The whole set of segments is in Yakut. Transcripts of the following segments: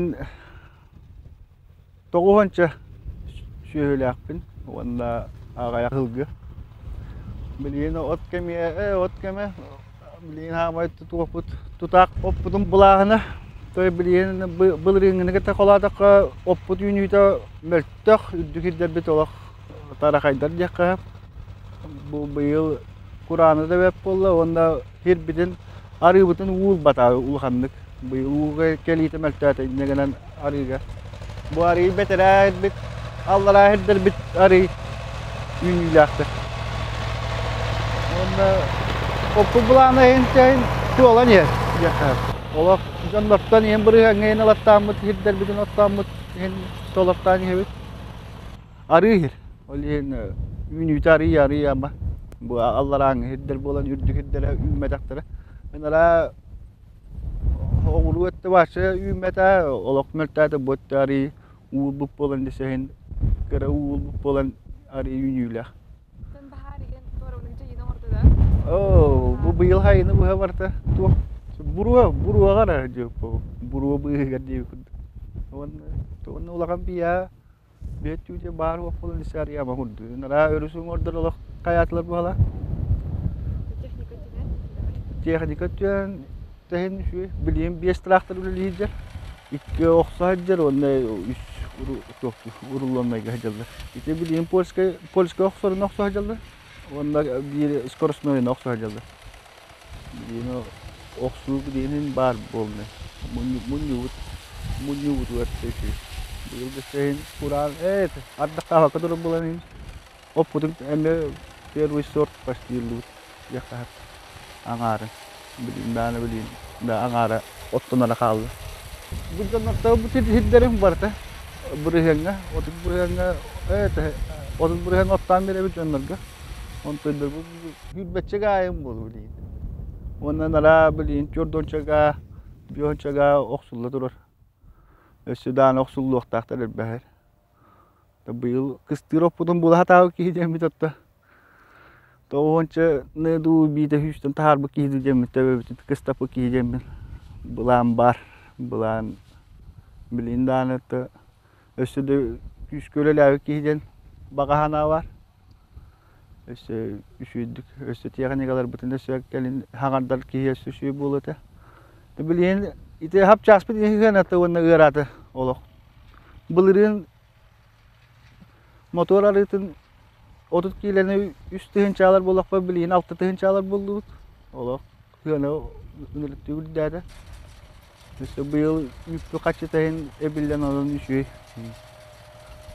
Билигин тоҕуһунча сүөһүлээхпин уонна аҕыйах сылгы. Билигин от кэмэ, от кэмэ билигин хаамай тутуохпут тутаах оппутун булааһына. То билигин былырыыҥҥыны кытта холоотоххо оппут үүнүүтэ мөлтөх, үрдүк ирдэрбит олох тарахайдар диэххэ сөп. Бу быйыл курааны да бэрт буолла уонна сирбитин арыыбытын уу ылбата улаханнык. Быйыл ууга кэлиитэ мөлтөөтө инньэ гынан арыыга. Бу арыы бэтэрээ ирбит, аллараа ирдэрбит арыы үүнүүлээхтэр. Уонна оппут былаана иһин чэйин туолан иһэр диэххэ. Олох дьоннортон иһин бырыһыаҥҥа иһин ылаттааммыт, иһирдэрбитин оттооммут иһин толортоон иһэбит. Арыы иһир. Ол иһин үүнүүтэ арыый арыый ама. Бу алларааҥҥы иһирдэр буолан үрдүк иһирдэрэ үүммэтэхтэрэ. Ынараа оҕуруо өттө вообще үүммэтэ, олох мөлтөөтө бу өттө арыый уурбут буолан десэһин кыра уурбут буолан арыый үүнүүлээх. Тэн баһаар иһин туорамнык дьайыыны оҥордо да? Оо, бу быйыл хайыны быһа барта туох буруо буруоҕа эрэ дьиэппэ буруо быыһыгар диэбит курдук. Уонна уонна улахан биһиэхэ Бүөттүүтэ баар уох буолан исаарыйаама курдук. Нараа өрүс уҥуордар олох хайаатылар буола. Техника өттүнэн? Техника өттүнэн тэһин үчүгэй. Билигин биэс трактор үлэлиир Икки охсо сылдьар уонна үс уруллуоннайга сылдьаллар. Ити билигин польскай польскай охсорун охсо сылдьаллар уонна биир скоростнойун охсо сылдьаллар. Билигин охсуу билигин баар буолла. Мунньубут мунньубутугар үчүгэй. Быйыл да кураан ээ ардахтаабакка турар буолан иһин оппутун эмиэ первый сорт почти ыллыбыт диэххэ аҥаарын билигин даҕаны билигин да аҥаара оттонора хаалла. Бу дьоннортон бу сирдэрим барыта бырыһыаҥҥа, 30 бырыһыаҥҥа ээ 30 бырыһыаҥҥа оттоон биэрэбит дьоннорго. Онтон сүүрбэччэ аайым буолуо билигин. Уонна нараа билигин түөрт уончага, 50-чага охсулла турар. Өссө даҕаны охсуллуохтаахтар элбэхэр. Быйыл кыстыыр оппутун була сатаабыт киһи диэммит отто. 90-чаны дуу биитэ сүүстэн таһаарбыт киһи дуу диэммит төбөбүтүн кыстаппыт киһи диэммин былаан баар. Былаан билигин даҕаны өссө да күүскэ үлэлээбит киһи диэн баҕа санаа баар. Өссө үчүгэйдик, өссө тиэхиньикаларбытын өссө кэлин хаҥардар киһи өссө үчүгэй буолуо этэ. Билигин ити хапчааспыт ыһыаната уонна ыараата олох. Былырыын мотуор арыытын 30 киилэни 3 тыһыынчалар буоллахпа билигин 6 тыһыынчалар буоллубут. Олох сыана ынырыктыы үрдээтэ. Өссө быйыл үүппү хаччыта иһин эбиллэн онон үчүгэй.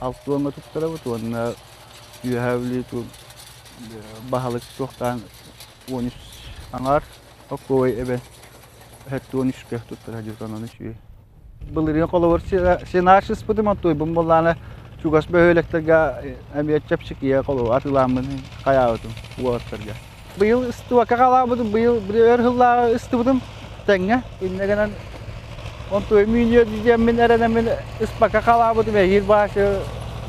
60-ҥа туттарабыт уонна Үөһээ Бүлүү баһылык туохтаан 13 аҥаар оккуой эбэн 73-кэ туттара дьиэт онон үчүгэй. Былырыын холобур сенаж ыспытым оттуйбун буоллаҕына чугас бөһүөлэктэргэ эмиэ чэпчэкигэ холобур атыылааммын хайаабытым уолаттарга. Быйыл ыстыбакка хаалаабытым, быйыл өр сыллааҕы ыстыбытым тэҥҥэ. Иннэ гынан онтуой мүнүө диэммин эрэнэммин ыспакка хаалаабытым эһиил баасы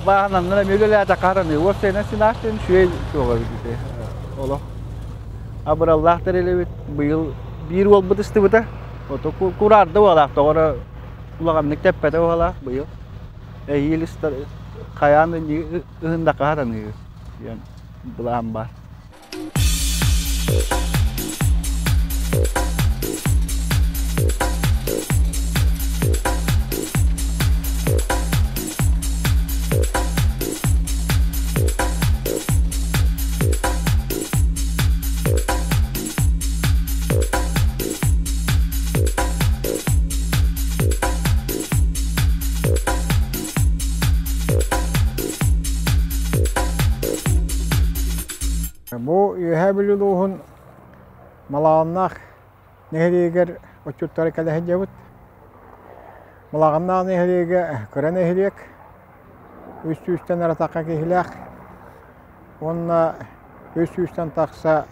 бааһынаннар эмиэ үлэлээтэ хараныы уопсайынан сенаж диэн үчүгэй суоҕа эбит олох абыраллаах тэрилэбит быйыл биир уолбут ыстыбыта ото кураарда уолаах тоҕо эрэ улаханнык тэппэтэ уолаах быйыл эһиил ыстар хайаан ыһындахха хатаныыр диэн былаан баар. Бу Үөһээ Бүлүү улууһун Малааннаах нэһилиэгэр отчуттары кэлэ сылдьабыт. Малаҕаннаах нэһилиэгэ кыра нэһилиэк, 300-тэн аратахха киһилээх уонна 300-тэн тахса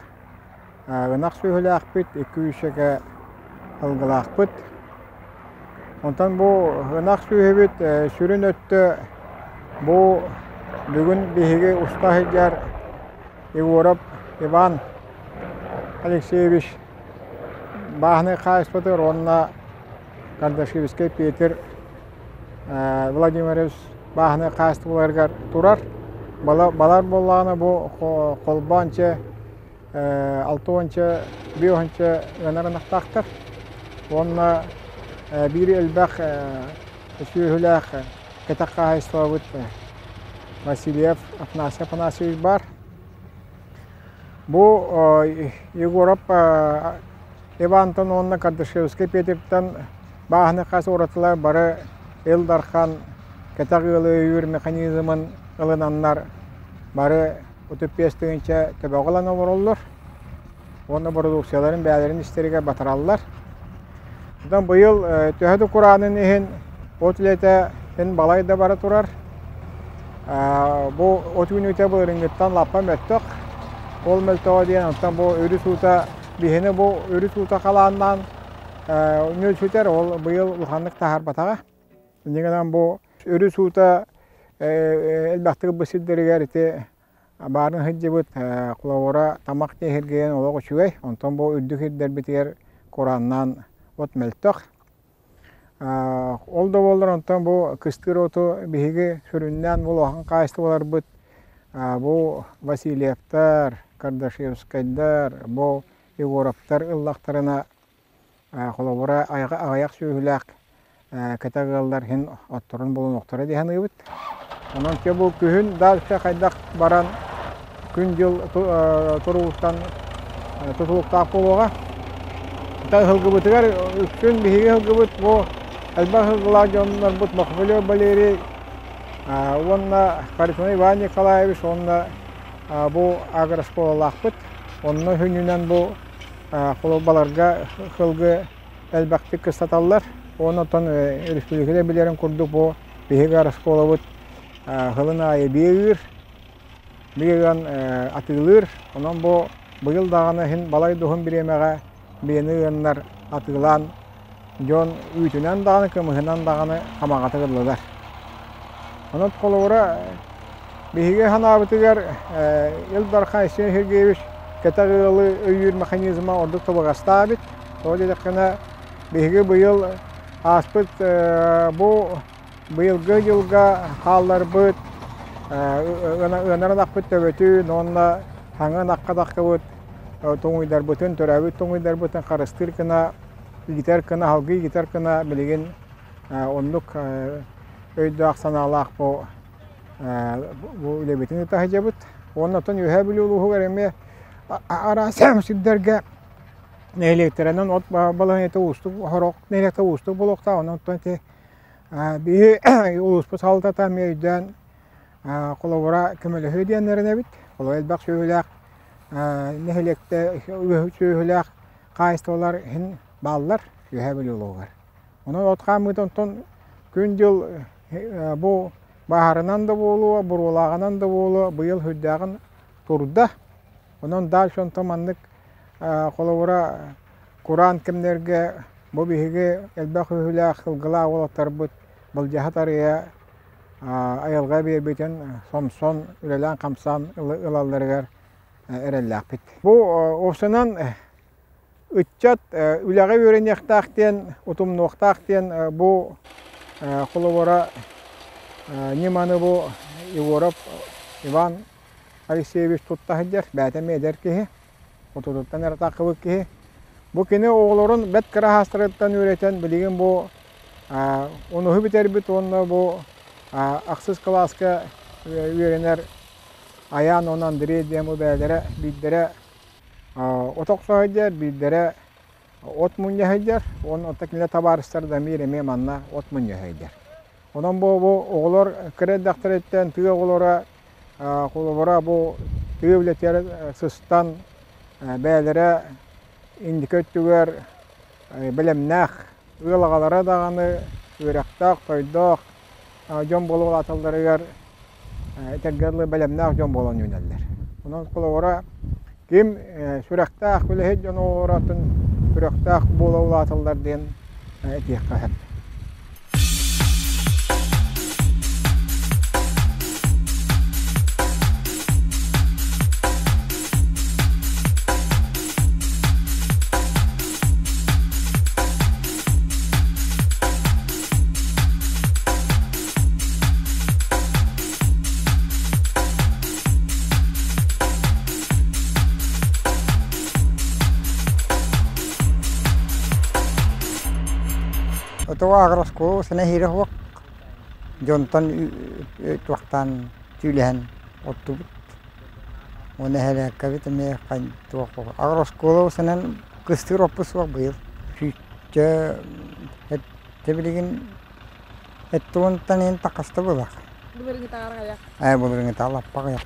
ынах сүөһүлээхпит, икки үүсэкэ ылгылаахпыт. Онтон бу ынах сүөһүбүт сүрүн өттө бу бүгүн биһиги уста сылдьар Егоров Иван Алексеевич бааһынай хаһаайыстыбатыгар уонна Кардашевскай Петр Владимирович бааһынай хаһаайыстыбаларыгар турар. Балар буоллаҕына бу холбоонча 6 5 ыанар ынахтаахтар. Уонна биир элбэх сүөһүлээх кэтэх хаһаайыстыбабыт Васильев Афанасий Афанасьевич баар. Бу Егоров Ивантан уонна Кардашевскай Петртан бааһынай хас уратылар бары Ил Дархан кэтэх ыалы өйүүр механизмын ылынаннар бары 35 тыһыынча төбөҕө ылан олороллор уонна бородууксуйаларын бэйэлэрин истэригэр батараллар. Оттон быйыл төһө да кураанын иһин от үлэтэ син балай да бара турар. Бу от үүнүүтэ былырыыҥҥыттан лаппа мөлтөх. Ол мөлтөҕө диэн оттон бу өрүс уута биһини бу өрүс уута халааннаан нүөлсүтэр, ол быйыл улаханнык таһаарбатаҕа. Инньэ гынан бу өрүс уута элбэхтик ылбыт сирдэригэр ити баарын сылдьыбыт холобура тамах тиэһиргэйэн олох үчүгэй, онтон бу үрдүк сирдэрбитигэр курааннаан от мөлтөх. Ол да буоллар онтон бу кыстыыр оту биһиги сүрүннээн бу улахан хаһаайыстыбаларбыт бу Васильевтар, Кардашевскайдар, бу Егоровтар ыллахтарына холобура аҕыйах сүөһүлээх кэтэх ыаллар иһин отторун булунуохтара дии саныыбыт. Онон дьэ бу күһүн дальше хайдах баран күн-дьыл туругуттан тутулуктаах буолуоҕа. Ыһылгыбытыгар үксүн биһиги ыһылгыбыт бу элбэх ыһылгылаах дьоннорбут Мохвелев Валерий уонна Харитонов Иван Николаевич уонна бу агрошколалаахпыт. Онно сүнньүнэн бу холобаларга сылгы элбэхтик кыстаталлар. Онон республикада билэрин курдук бу биһиги оскуолабыт сылын аайы биэ ыыр, биэ ыан атыылыыр. Онон бу быйыл даҕаны иһин балай дуһун бириэмэҕэ биэни ыаннар атыылаан дьон үүтүнэн даҕаны, кымыһынан даҕаны хамаҕатык ыллылар. Онон холобура биһиги санаабытыгар Ил Дархан Айсен Сергеевич кэтэх ыалы өйүүр механизма ордук табыгастаах эбит. Тоҕо диэтэххинэ биһиги быйыл ааспыт бу быйылгы дьылга хаалларбыт ыанар ынахпыт төбөтүн уонна хаҥа ынахха тахсыбыт тоҥуйдарбытын, төрөөбүт тоҥуйдарбытын харыстыыр гына, иитэр гына, салгыы иитэр гына билигин оннук өйдөөх-санаалаах бу бу үлэбитин ыыта сылдьабыт. Уонна оттон Үөһээ Бүлүү улууһугар эмиэ араас сирдэргэ нэһилиэктэринэн от балаһыанньата уустук, сорох нэһилиэктэр уустук буолуохтаах. Онон оттон ити биһи улууспут салалтата эмиэ өйдөөн холобура көмөлөһүө диэннэрин эбит. Холобура элбэх сүөһүлээх нэһилиэктэ сүөһүлээх хаһаайыстыбалар иһин бааллар Үөһээ Бүлүү улууһугар. Онон от хаамыыта онтон күн-дьыл бу баһаарынан да буолуо, буруолааҕынан да буолуо быйыл сүрдээҕин турда. Онон дальше онтон маннык холобура кураан кэмнэргэ бу биһиги элбэх үһүлээх сылгылаах уолаттарбыт былдьаһа тарыйа айылҕа биэрбитин сомсон үлэлээн-хамсаан ылалларыгар эрэллээхпит. Бу уопсайынан ыччат үлэҕэ үөрэниэхтээх диэн, утумнуохтаах диэн бу холобура ньыманы бу Егоров Иван Алексеевич тутта сылдьар, бэйэтэ эмиэ эдэр киһи, отутуттан эрэ таххыбыт киһи. Бу кини оҕолорун бэрт кыра саастарыттан үөрэтэн билигин бу онуһу бүтэрбит уонна бу ахсыс кылааска үөрэнэр Айаан уонна Андрей диэн бу бэйэлэрэ биирдэрэ от охсо сылдьар, биирдэрэ от мунньа сылдьар, уонна оттон кинилэр табаарыстара да эмиэ эмиэ манна от мунньа сылдьар. Онон бу бу оҕолор кыра эрдэхтэриттэн тыа оҕолоро холобура бу тыа үлэтигэр сыстан бэйэлэрэ инники өттүгэр бэлэмнээх ыал аҕалара даҕаны үөрэхтээх, тойдоох дьон буола улааталларыгар этэргэ дылы бэлэмнээх дьон буолан үүнэллэр. Онон холобура ким сүрэхтээх үлэһит дьон оҕолоро атын сүрэхтээх буола улааталлар диэн этиэххэ сөп. Отоҕо агроскуола сана иһиирэ суох дьонтон туохтаан түүлэһэн оттубут. Уонна эһэлээккэбит эмиэ туох агроскуола санан кыстыыр оппут суох быйыл. Сүүсчэ эттэ билигин эттэ уонтан иһин таххаста буоллах. Былырыҥҥытааҕар аҕыйах. Ээ былырыҥҥытааҕар лаппа аҕыйах.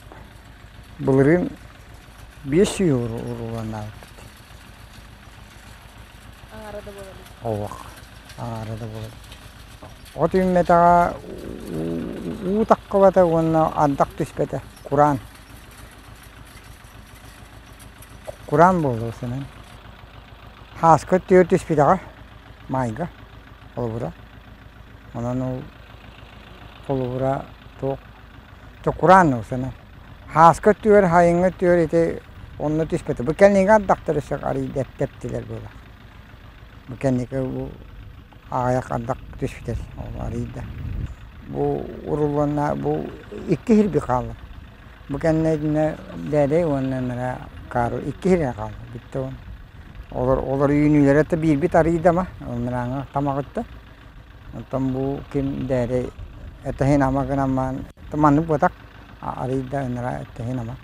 Былырыын 500 урууланнаабыппыт. Аҥаара да буолар. Олох аҥаара да буолар. От үүммэтэҕэ уу таххыбата уонна ардах түспэтэ кураан. Кураан буолла сынан. Хааска түөр түспэтэҕэ маайга холобура. Онон ол холобура туох кураан сынан. Хааска өттүгэр, хайыҥҥа өттүгэр ити онно түспэтэ. Бу кэннигэ ардахтар өссө арыйда тэптилэр буолар. Бу кэнники бу аҕыйах ардах түспүтэ ол арыйда. Бу урулуонна бу икки сирби хаалла. Бу кэннэ итиннэ Дээдэй уонна нара Карл икки сирэ хаалла бүттэ уон. Олор олор үүнүүлэрэ да биирбит арыйда ма мырааҥҥа тамаҕытта. Онтон бу ким Дээдэй этэһин ама гынан баран маннык буотах арыйда ынара эттэһин ама.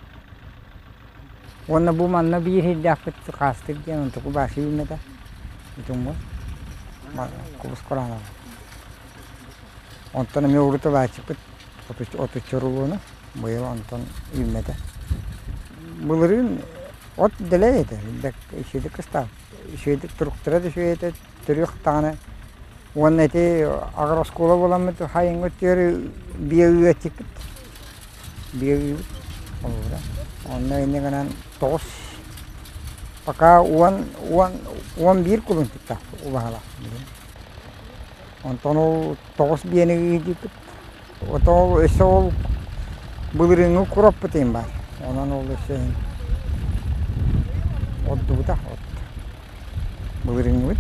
Уонна бу манна биир сирдээхпит хаастык диэн онтуку бааши үүммэтэ. Итумму кубус кураанах. Онтон эмиэ урут ылааччыппыт отучча рулону быйыл онтон үүммэтэ. Былырыын от дэлэй этэ, үчүгэйдик кыстаабыт. Үчүгэйдик туруктара да үчүгэй этэ, төрүөх даҕаны Уонна ити агрооскуола буоламмыт хайыҥҥа өттүгэр биэ ыаччыкпыт. Биэ ыыбыт холобура. Онно инньэ гынан тоҕус пока уон уон 11 кулунчуктаах убаһалаах. Онтон ол тоҕус биэни ыйдыыппыт. Ото ол өссө ол былырыыҥҥы куроппут иһин баар. Онон ол өссө иһин ордубута от. Былырыыҥҥыбыт.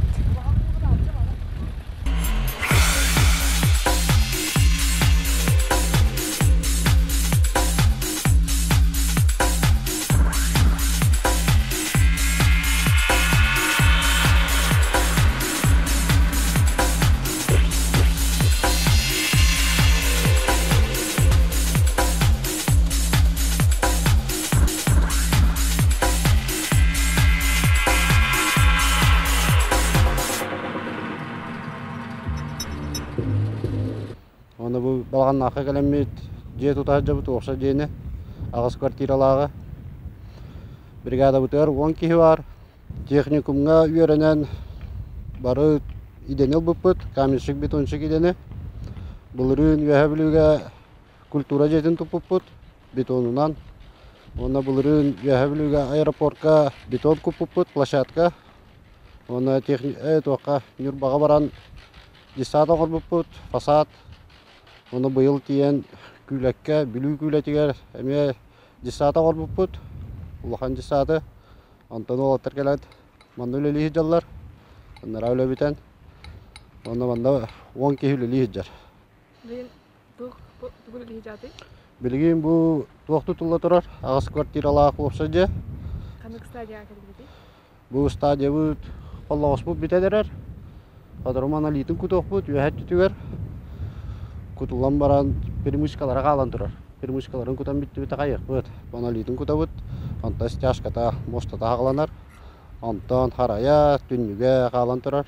Уонна бу балаҕаннаахха кэлэммит дьиэ тута сылдьабыт уопсай дьиэни аҕыс квартиралааҕы. Бригадабытыгар 10 киһи баар. Техникумҥа үөрэнэн бары идэни ылбыппыт, каменщик, бетонщик идэни. Былырыын Үөһээ Бүлүүгэ культура дьиэтин туппуппут бетонунан. Уонна былырыын Үөһээ Бүлүүгэ аэропортка бетон куппуппут, площадка. Уонна туохха Ньурбаҕа баран детсад оҥорбуппут, фасад. Уонна быйыл тиийэн Күүлэккэ, Бүлүү Күүлэтигэр эмиэ детсад оҥорбуппут, улахан детсады. Онтон уолаттар кэлээт манна үлэлии сылдьаллар. Анараа үлэ бүтэн. Уонна манна 10 киһи үлэлии сылдьар. Билигин туох тугу үлэлии сылдьаатый? Билигин бу туох тутулла турар аҕыс квартиралаах уопсай дьиэ. Ханнык стадияҕа кэлбитий? Бу стадиябыт холлоҕоспут бүтэн эрэр. Сотору аналитын кутуохпут үөһэ өттүтүгэр. Кутуллан баран перемычкалара хаалан турар. Перемычкаларын кутан бүттүбүт аҕайыахпыт. Монолитын кутабыт, онтон стяжката, муостата хааланар. Онтон харайа, түннүгэ хаалан турар.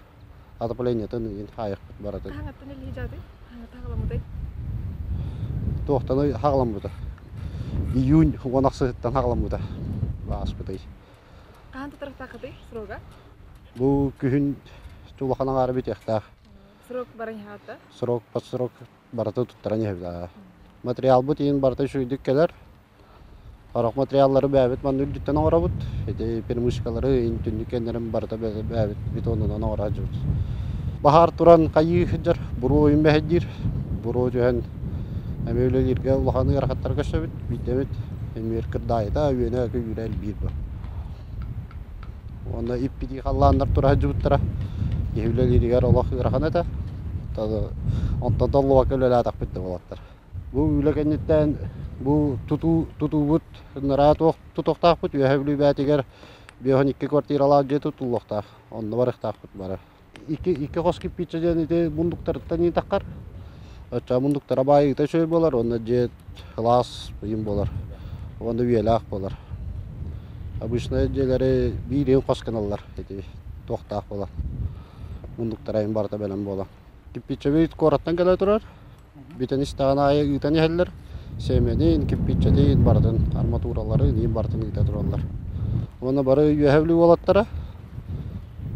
Отоплениетын ыйын хаайыахпыт барытын. Хаһаҥаттан үлэлии дьаатый? Хаһаҥата хаҕаламмытай? Туохтан хаҕаламмыта? Июнь уон ахсыһыттан хаҕаламмыта. Ааспытай. Хаһан тутарахтааххытый срога? Бу күһүн улахан аҥаара бүтүөхтээх. Срок баран иһэҕит Срок по срок барыта туттаран иһэбит. Материалбыт иһин барыта үчүгэйдик кэлэр. Сорох материаллары бэйэбит манна үрдүттэн оҥоробут. Ити перемычкалары, түннүк кэннэрин барыта бэйэбит бетонунан оҥоро сылдьабыт. Баһаар туран хайыы сылдьар, буруо ойун мэһэйдиир. Буруо түһэн эмиэ үлэлииргэ улахан ыарахаттары көрсөбүт. Биирдэмит эмиэ кырдаайыта, үөнэ көйүүрэ элбиир бу. Уонна иппитии халлааннар тура сылдьыбыттара. Киһи үлэлииригэр олох ыарахан этэ. Онтон толлубакка үлэлээтэхпит да буолаттар. Бу үлэ кэнниттэн бу тутуу тутуубут ынараа туох тутуохтаахпыт Үөһээ Бүлүү бээтигэр 52 квартиралаах дьиэ тутуллуохтаах. Онно барыахтаахпыт бары. Икки, икки хос кирпииччэ диэн ити мундуктарыттан иитаххар. Оччо мундуктара баайыыта үчүгэй буолар уонна дьиэ кылаас ыйым буолар. Уонна үйэлээх буолар. Обычно дьиэлэри биир иһин хос гыналлар ити туохтаах буолар. Мундуктара иһин барыта бэлэм буолар. Кирпииччэбит куораттан кэлэ турар. Бүтэн истэҕин аайы ыытан иһэллэр. Сиэмэнин, кирпииччэтин барытын, арматураларын иһин барытын ыыта тураллар. Уонна бары Үөһээ Бүлүү уолаттара,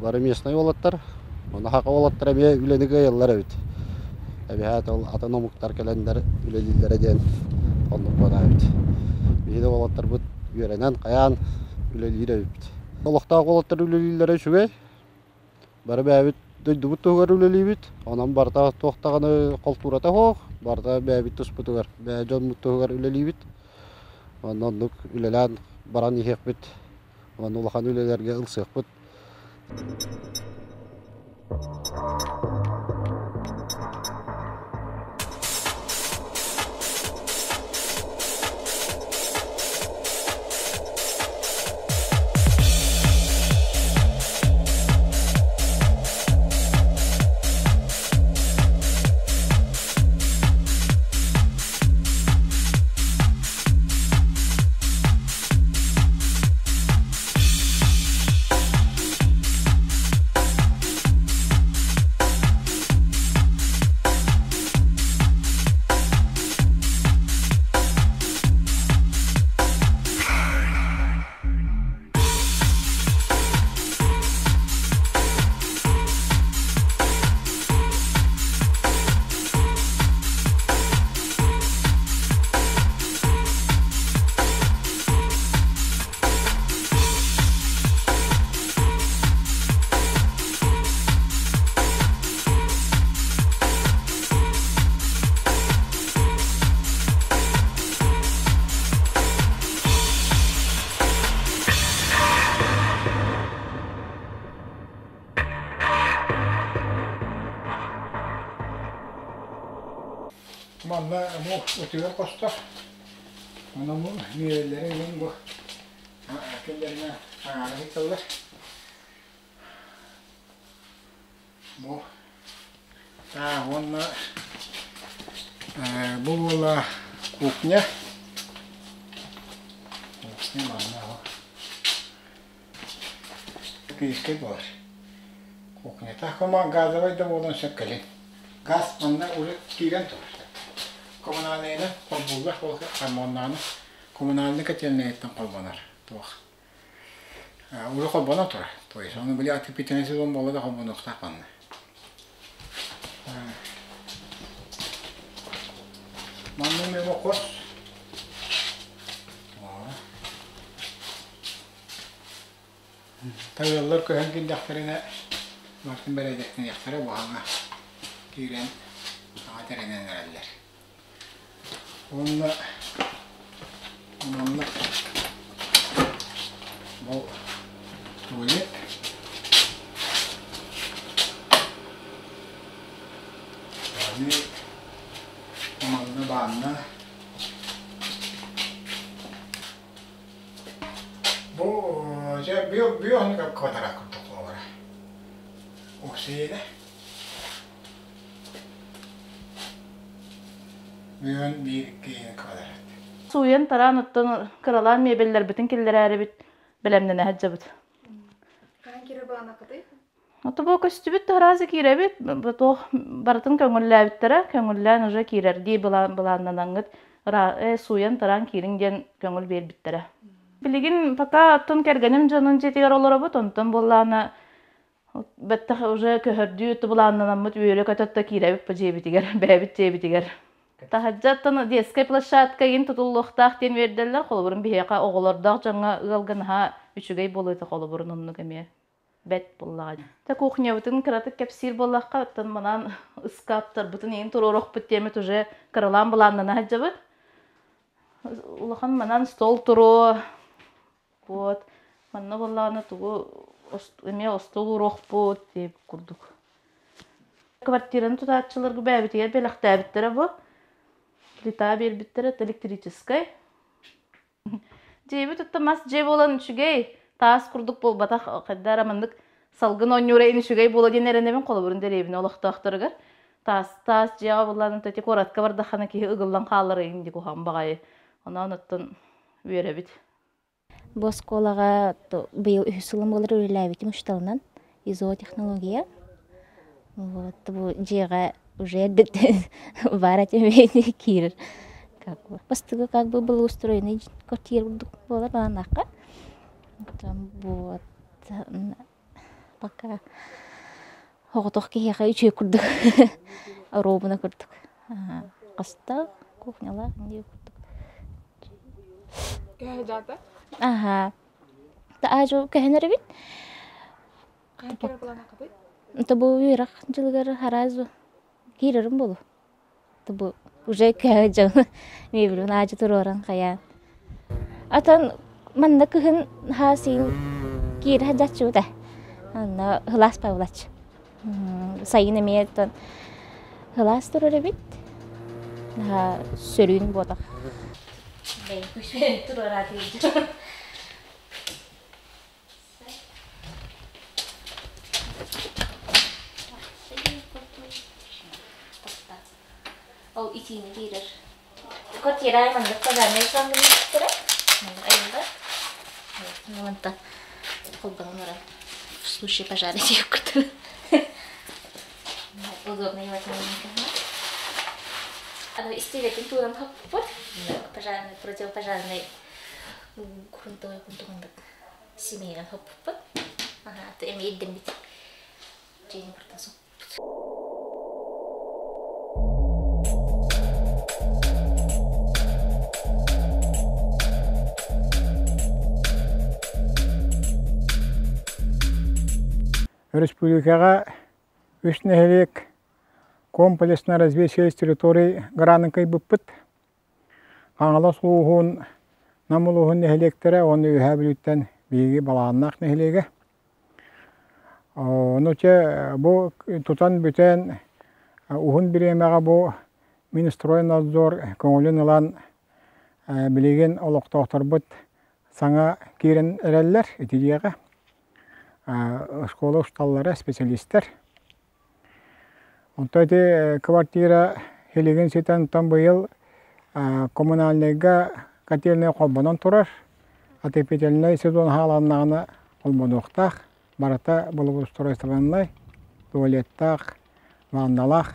бары местнай уолаттар, уонна саха уолаттара эмиэ үлэни кыайаллар эбит. Эбэһээт ол атын омуктар кэлэннэр үлэлииллэрэ диэн оннук буолар эбит. Биһиги да уолаттарбыт үөрэнэн, хайаан үлэлиир эбиппит. Олохтоох уолаттар үлэлииллэрэ үчүгэй. Бары бэйэбит дойдубут туһугар үлэлиибит. Онон барыта туох даҕаны холтуурата суох, барыта бэйэбит туспутугар, бэйэ дьоммут туһугар үлэлиибит. Онно оннук үлэлээн баран иһиэхпит. Уонна улахан үлэлэргэ ылсыахпыт. Манна бу утуйар хостор. Онон бу миэрэлэри мин бу кэллэринэ аҥаара сыталлар. Бу уонна бу буола кухня. Кухня манна Киискэй буолар. Кухнята кума газовай да буолан сөп кэлин. Газ манна уже киирэн турар. Коммунальныйны холбууллар хармоннааны коммунальный котельныйыттан холбонор туох. Уже холбоно турар. То есть оны били отопительный сезон буола да холбонуохтаах манна. Манна мемо хос. Тайыаллар көһөн киирдэхтэринэ барытын бэрэдэктэниэхтэрэ буһаҥа киирэн саҥа тэринэн эрэллэр. Уонна манна бу туалет аны манна баанна Бу дьэ бүө бүө оннук квадрат курдук буолара. Уксиэдэ. Бүгүн биир киһини квадрат. Сууйан тараан оттон кыралаан мебеллэрбитин киллэрээрибит бэлэмнэнэ сылдьабыт. Хаһан киирэр былааннаххытый? Ото бу көстүбүт таһараазы киирэбит, туох барытын көҥүллээбиттэрэ, көҥүллээн уже киирэрдии былааннанаҥҥыт сууйан тараан киириҥ диэн көҥүл биэрбиттэрэ. Билигин пока оттон кэргэним дьонун дьиэтигэр олоробут, онтон буоллаҕына бэттэх уже көһөрдүү былааннанаммыт үөрэ-көтө да киирэбит бу дьиэбитигэр, бэйэбит дьиэбитигэр. Таһырдьаттан детскай площадка иһин тутуллуохтаах диэн үөрдэллэр, холобурун биһиэхэ оҕолордоох дьоҥҥо ыалга наһаа үчүгэй буолуо этэ холобурун оннук эмиэ. Бэт буоллаҕа. Та кухнябытын кыратык кэпсиир буоллахха, оттон манан ыскааптарбытын иһин туруоруохпут диэммит уже кыралаан былааннана сылдьабыт. Улахан манан стол туруо, вот. Манна буоллаҕына тугу эмиэ остуол ууруохпут диэбит курдук. Квартираны тутааччыларга бэйэбитигэр бэлэхтээбиттэрэ бу. Плита биэрбиттэрэ, это электрическай. Дьиэбит отто мас дьиэ буолан үчүгэй, таас курдук буолбатах, хайда эрэ маннык Салгын оонньуура ин үчүгэй буола диэн эрэнэбин холобурун дэриэбинэ олохтоохторугар. Таас таас дьиэҕэ буллан ити куоратка бардаххына киһи ыгыллан хаалар ыйын дии куһаҕан баҕайы. Онон оттон үөрэбит. Бу оскуолаҕа быйыл үһүс сылым буолар үлэлээбитим учууталынан изотехнология. Вот бу дьиэҕэ уже эрдэттэн баар этим киирэр. Как бы бастакы как бы благоустроенный квартира курдук буолар балааннаахха. Вот пока оҕотох киһиэхэ үчүгэй курдук оруобуна курдук хостоох кухнялаах диир курдук Кэһэ Аха. Таажу кэһэнэр эбит. Хаһан киирэр былаанаккытый? Тобу үөрэх дьылыгар харазу киирэрим болу. Тобу уже кэһэ дьон мебелин аажы туруоран хайаан. Атан манна кыһын хаасыйын киирэ сылдьааччыбыт ээ. Онно сылаас павлач. Сайын эмиэ оттон сылаас турар эбит. Наһаа сөрүүн буотах. Туруораатыыр. Ол итиини биэрэр. Квартира маннык пожарнай шлангын Айылла. Мантан холбонон баран в случае пожара диэккут. Удобно Истиилэтин тууран хоппут. Пожарный, противопожарный грунтовой кунтугуннук семейнан хоппуппут. Ага, эми ирдеммит. Дьиэни бартан Өрөспүүбүлүкэҕэ үс нэһилиэк комплексно развитие территорий гранын кыайбыппыт. Хаҥалас улууһун, Нам улууһун нэһилиэктэрэ уонна Үөһээ Бүлүүттэн биһиги Балаҕаннаах нэһилиэгэ. Ону чэ бу тутан бүтэн уһун бириэмэҕэ бу Минстройнадзор көҥүлүн ылан билигин олохтоохторбут саҥа киирэн эрэллэр ити дьиэҕэ. Оскуола усталлара специалистар. Онтон ити квартира силигин ситэн онтон быйыл коммунальнайга котельнай холбонон турар. Отопительнай сезон хааланнаҕына холбонуохтаах. Барыта благоустройствованнай, туалеттаах, ванналаах.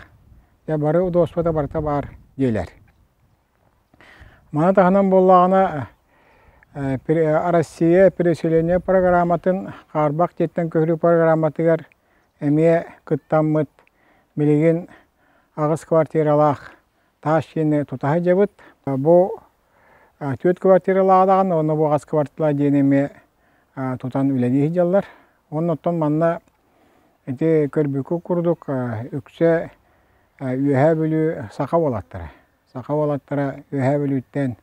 Дьэ бары удобствота барыта баар дьиэлэр. Маны таһынан буоллаҕына Россия переселение программатын хаарбах дьиэттэн көһөрүү программатыгар эмиэ кыттаммыт билигин аҕыс квартиралаах таас дьиэни тута сылдьабыт. Бу түөрт квартиралаах даҕаны уонна бу аҕыс квартиралаах дьиэни эмиэ тутан үлэлии сылдьаллар. Уонна оттон манна ити көрбүккүт курдук үксэ Үөһээ Бүлүү саха уолаттара. Саха уолаттара Үөһээ Бүлүүттэн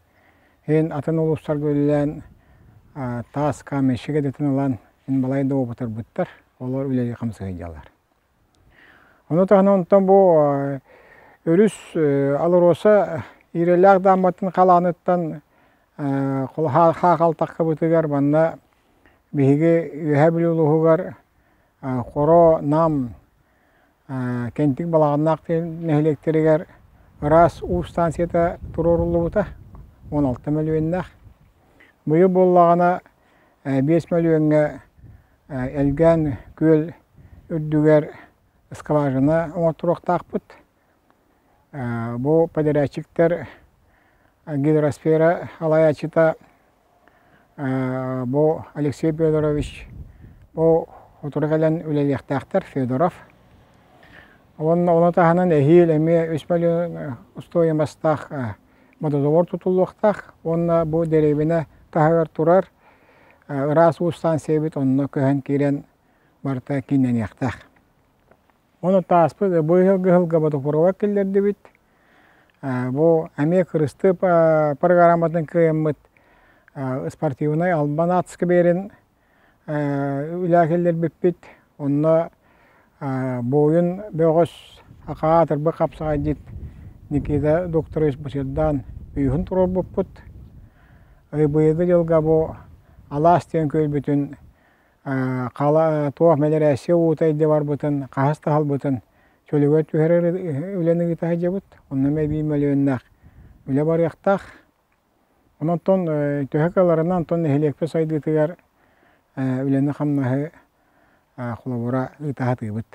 иһин атын улуустарга үлэлээн таас каменщик идэтин ылан ин балай да уопутарбыттар. Олор үлэлии хамсыы сылдьаллар. Ону таһынан онтон бу өрүс Алроса Иирэлээх даамбатын халааныттан хаахалтаххыбытыгар манна биһиги Үөһээ Бүлүү улууһугар Хоро, Нам, Кэнтик Балаҕаннаах нэһилиэктэригэр ыраас уу станцията туруоруллубута 16 мөлүйүөннээх. Быйыл буоллаҕына 5 мөлүйүөҥҥэ Элгээн күөл үрдүгэр скважина оҥотторуохтаахпыт. Бу подрядчиктар гидросфера салайааччыта бу Алексей Федорович бу сотору кэлэн үлэлиэхтээхтэр Федоров. Уонна ону таһынан эһиил эмиэ үс мөлүйүөн стоимостаах водозабор тутуллуохтаах уонна бу дэриэбинэ таһыгар турар ыраас уу станциябыт онно көһөн киирэн барыта кииннэниэхтээх. Ону тааспыт бу ыһылга водопровод киллэрдибит. Бу эмиэ кырыстыы программатын кыайаммыт спортивнай Албан аат скверин үлэ киллэрбиппит. Онно буойун бөҕөс акаатырбы хапсаҕайдьыт Никита Докторович Бусердаан бүүһүн туруорбуппут. Быйылгы дьылга бу алаас диэн күөлбүтүн Хала туох мэлэрээссийэ уута илдьэ барбытын, хаһыс таһалбытын чөлүгэр түһэрэр үлэни ыыта сылдьабыт. Онно эбии мөлүйүөннээх үлэ барыахтаах. Онон төһө кыалларынан онтон нэһилиэкпит сайдыытыгар үлэни-хамнаһы холобура ыыта сатыыбыт.